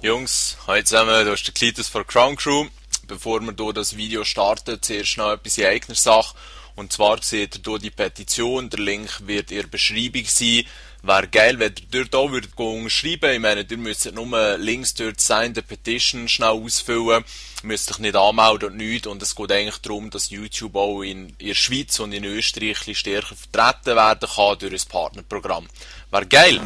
Jungs, hallo zusammen, hier ist der Klitus von Crown Crew. Bevor wir hier das Video starten, zuerst noch etwas in eigener Sache. Und zwar seht ihr hier die Petition, der Link wird in der Beschreibung sein. Wäre geil, wenn ihr dort auch unterschreiben würdet. Ich meine, ihr müsst nur links dort Sign the Petition schnell ausfüllen. Ihr müsst euch nicht anmelden und nichts. Und es geht eigentlich darum, dass YouTube auch in der Schweiz und in Österreich stärker vertreten werden kann durch ein Partnerprogramm. Wäre geil!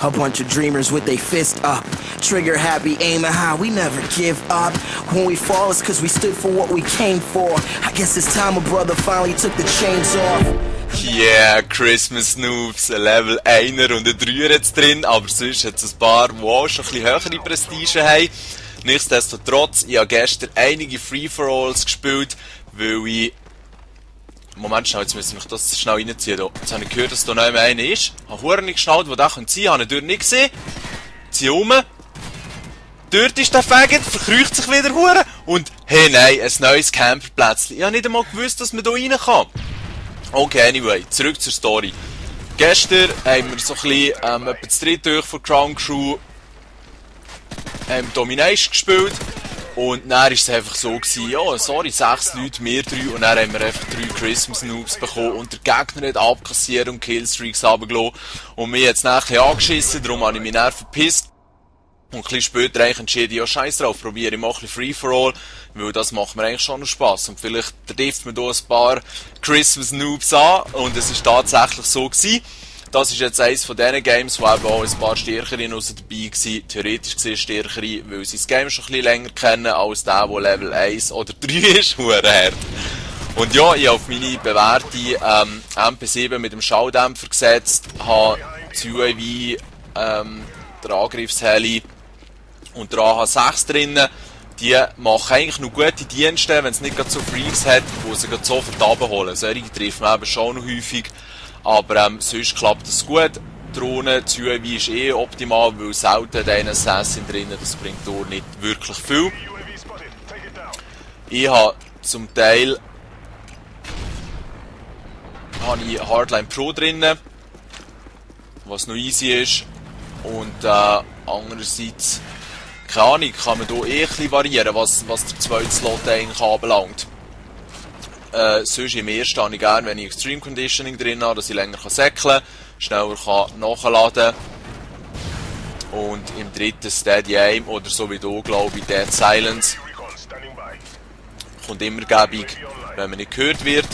A bunch of dreamers with their fist up, trigger happy, aiming high, we never give up. When we fall, it's cause we stood for what we came for. I guess it's time a brother finally took the chains off. Yeah, Christmas Noobs, ein Level 1 und ein 3er jetzt drin, aber sonst hat es ein paar, die auch schon ein bisschen höhere Prestige haben. Nichtsdestotrotz, ich habe gestern einige Free-for-Alls gespielt, weil ich... Moment schnell, jetzt müssen wir das schnell reinziehen. Jetzt habe ich gehört, dass da noch einer ist. Ich habe verdammt nicht geschaut, wo der sein könnte. Habe ich dort nicht gesehen. Zieh um. Dort ist der Faggot, verkreucht sich wieder verdammt. Und, hey nein, ein neues Camperplätzchen. Ich habe nicht einmal gewusst, dass man da rein kann. Okay, anyway, zurück zur Story. Gestern haben wir so ein bisschen, etwa das dritte durch von Crown Crew Domination gespielt. Und dann war es einfach so gewesen, ja, sorry, 6 Leute, wir 3, und dann haben wir einfach 3 Christmas Noobs bekommen und der Gegner hat abkassiert und Killstreaks runtergelassen. Und mir jetzt nachher angeschissen, darum habe ich mich dann verpisst. Und ein bisschen später eigentlich entschieden, ja, scheiß drauf, probiere ich mal ein bisschen Free-for-All, weil das macht mir eigentlich schon noch Spass. Und vielleicht trifft man hier ein paar Christmas Noobs an, und es ist tatsächlich so gewesen. Das ist jetzt eines von diesen Games, wo eben auch ein paar Stärkere dabei waren. Theoretisch gesehen Stärkere, weil sie das Game schon ein bisschen länger kennen, als der Level 1 oder 3 ist. Hart. Und ja, ich habe auf meine bewährte MP7 mit dem Schalldämpfer gesetzt, habe das UAV, der Angriffsheli und der AH6 drinnen. Die machen eigentlich noch gute Dienste, wenn es nicht gerade so Freaks hat, die sie gerade sofort runterholen. Solche treffen wir eben schon noch häufig. Aber sonst klappt es gut. Die Drohne, das UAV ist eh optimal, weil selten der Assassin drinnen, das bringt hier nicht wirklich viel. Ich habe zum Teil Hardline Pro drinnen, was noch easy ist. Und andererseits, keine Ahnung, kann man hier eh ein bisschen variieren, was der zweite Slot eigentlich anbelangt. Sonst im ersten habe ich gerne, wenn ich Extreme Conditioning drin habe, dass ich länger säckeln kann, schneller nachladen kann. Und im dritten Steady Aim oder so wie hier, glaube ich, Dead Silence. Kommt immer gäbig, wenn man nicht gehört wird.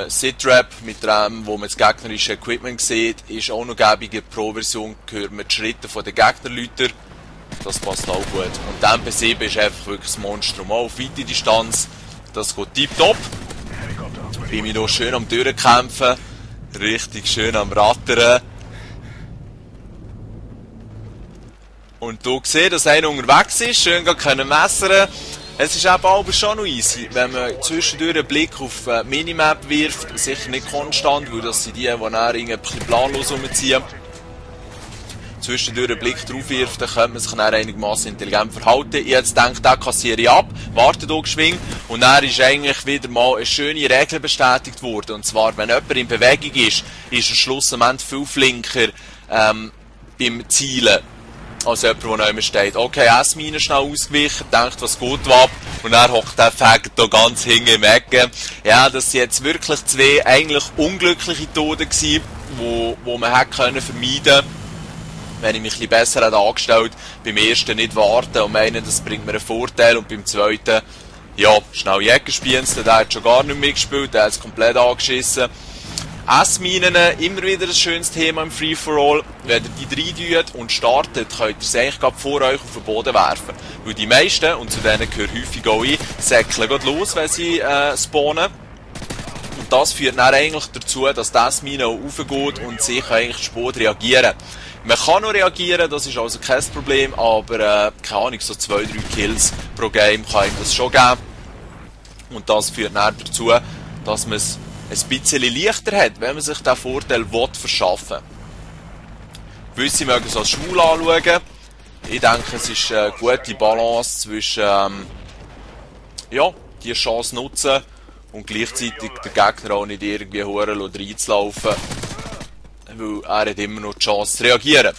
Sit-Trap mit dem, wo man das gegnerische Equipment sieht, ist auch noch gäbig. In der Pro-Version hört man die Schritte von den Gegnerleuten. Das passt auch gut. Und der MP7 ist einfach wirklich ein Monstrum, auch auf weite Distanz. Das geht tipptopp. Bin ich hier schön am Durchkämpfen. Richtig schön am Rattern. Und hier seht, dass einer unterwegs ist. Schön können messern. Es ist eben aber schon noch easy, wenn man zwischendurch einen Blick auf die Minimap wirft. Sicher nicht konstant, weil das sind die dann ein bisschen planlos rumziehen. Zwischendurch einen Blick drauf wirft, dann könnte man sich dann einigermaßen intelligent verhalten. Ich jetzt denke, den kassiere ich ab, warte hier geschwind, und dann ist eigentlich wieder mal eine schöne Regel bestätigt worden. Und zwar, wenn jemand in Bewegung ist er schlussendlich viel flinker beim Zielen, als jemand, der noch immer steht. Okay, S-Mine schnell ausgewichen, denkt, was geht ab, und dann hockt der Faggot hier ganz hinten im Ecken. Ja, das sind jetzt wirklich 2 eigentlich unglückliche Tode gewesen, wo man hätte vermeiden können. Wenn ich mich ein bisschen besser hätte angestellt, beim ersten nicht warten und meinen, das bringt mir einen Vorteil, und beim zweiten, ja, schnell Jägerspiensten, der hat schon gar nicht mehr gespielt, der hat es komplett angeschissen. S-Minen, immer wieder ein schönes Thema im Free-for-All. Wenn ihr die rein tut und startet, könnt ihr es eigentlich gerade vor euch auf den Boden werfen. Weil die meisten, und zu denen gehört häufig auch ich, säckeln gerade los, wenn sie spawnen. Und das führt dann eigentlich dazu, dass das Mine auch raufgeht und sie kann eigentlich spät reagieren. Man kann noch reagieren, das ist also kein Problem, aber keine Ahnung, so 2-3 Kills pro Game kann ihm das schon geben. Und das führt dann dazu, dass man es ein bisschen leichter hat, wenn man sich diesen Vorteil verschaffen will. Gewisse mögen es als schwul anschauen. Ich denke, es ist eine gute Balance zwischen ja, die Chance nutzen und gleichzeitig den Gegner auch nicht irgendwie reinzulaufen, weil er hat immer noch die Chance zu reagieren.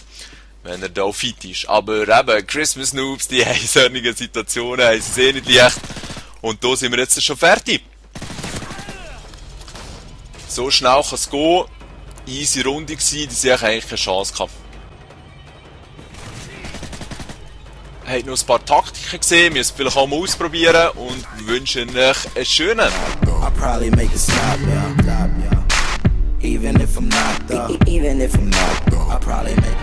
wenn er da fit ist. Aber eben, Christmas Noobs, die haben solche Situationen, haben sie nicht leicht. Und da sind wir jetzt schon fertig. So schnell kann es gehen. Easy Runde gewesen, die haben eigentlich keine Chance gehabt. Habt noch ein paar Taktiken gesehen, müsst vielleicht auch mal ausprobieren und wünschen euch einen schönen. I'll probably make a stop, yeah. Even if I'm not, though. Even if I'm not, I'll probably make